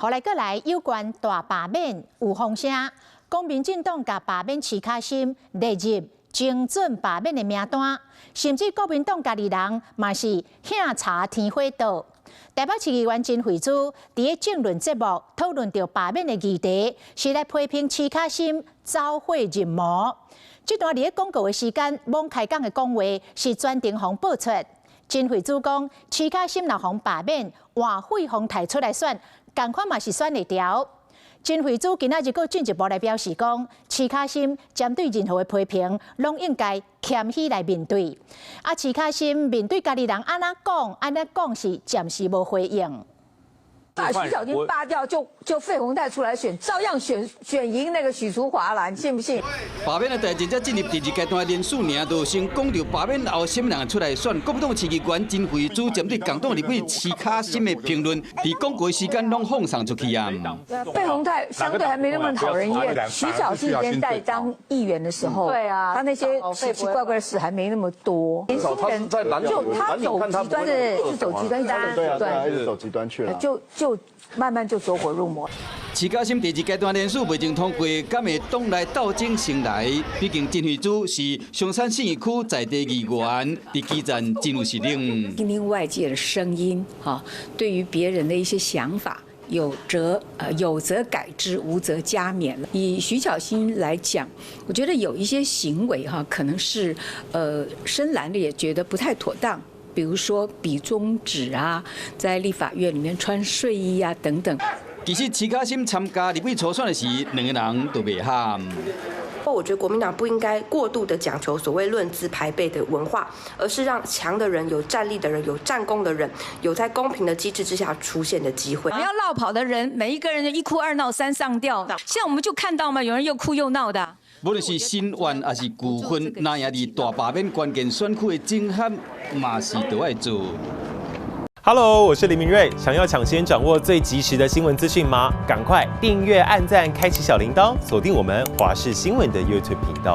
予來閣來有關大罷免有風聲，講民進黨共罷免徐巧芯列入精準罷免的名單，甚至國民黨家己人嘛是向查天火道。台北市議員陳慧珠佇咧政論節目討論著罷免的議題，是來批評徐巧芯走火入魔。這段佇咧廣告的時間，罔開講的講話是全程予播出。陳慧珠講，徐巧芯若予罷免，換費鴻泰出來選，仝款嘛是選會著。陳慧珠今仔日閣進一步來表示講，徐巧芯針對任何的批評，攏應該謙虛來面對。啊，徐巧芯面對家己人按怎講，按怎講是暫時無回應。把徐巧芯罷掉，就費鴻泰出來選，照樣選贏那個許淑華啦，你信不信？罷免的代誌才進入第二階段，連續爾就先講著罷免後，啥物人出來選？國民黨市議員陳慧珠針對共黨立委徐巧芯的評論，佇廣告時間攏放送出去啊。費鴻泰相對還沒那麼討人厭，徐巧芯以前在當議員的時候，他那些奇奇怪怪的事還沒那麼多。年輕人就他走極端，一直走極端，對啊，對啊，一直走極端去了，就慢慢就走火入魔。徐巧芯第二階段連署未經通過，敢會黨內鬥爭先來？畢竟陳慧珠是松山信義區在地議員，佇基層真有實力。聽聽外界的聲音，哈，對於別人的一些想法，有則改之，無則加勉。以徐巧芯來講，我覺得有一些行為哈，可能是深藍的也覺得不太妥當。比如說比中指啊，在立法院裡面穿睡衣啊等等。其實徐巧芯參加立委初選的時，兩个人都袂合。我覺得國民黨不應該過度的講求所謂論資排輩的文化，而是讓強的人、有戰力的人、有戰功的人，有在公平的機制之下出現的機會。不要落跑的人，每一個人一哭二鬧三上吊。現在我們就看到嘛，有人又哭又鬧的。無論是新怨抑是舊恨，若贏佇大罷免關鍵選區的整合，嘛是著愛做。 Hello，我是林明瑞。想要搶先掌握最及時的新聞資訊嗎？趕快訂閱、按讚、開啟小鈴鐺，鎖定我們華視新聞的 YouTube 頻道。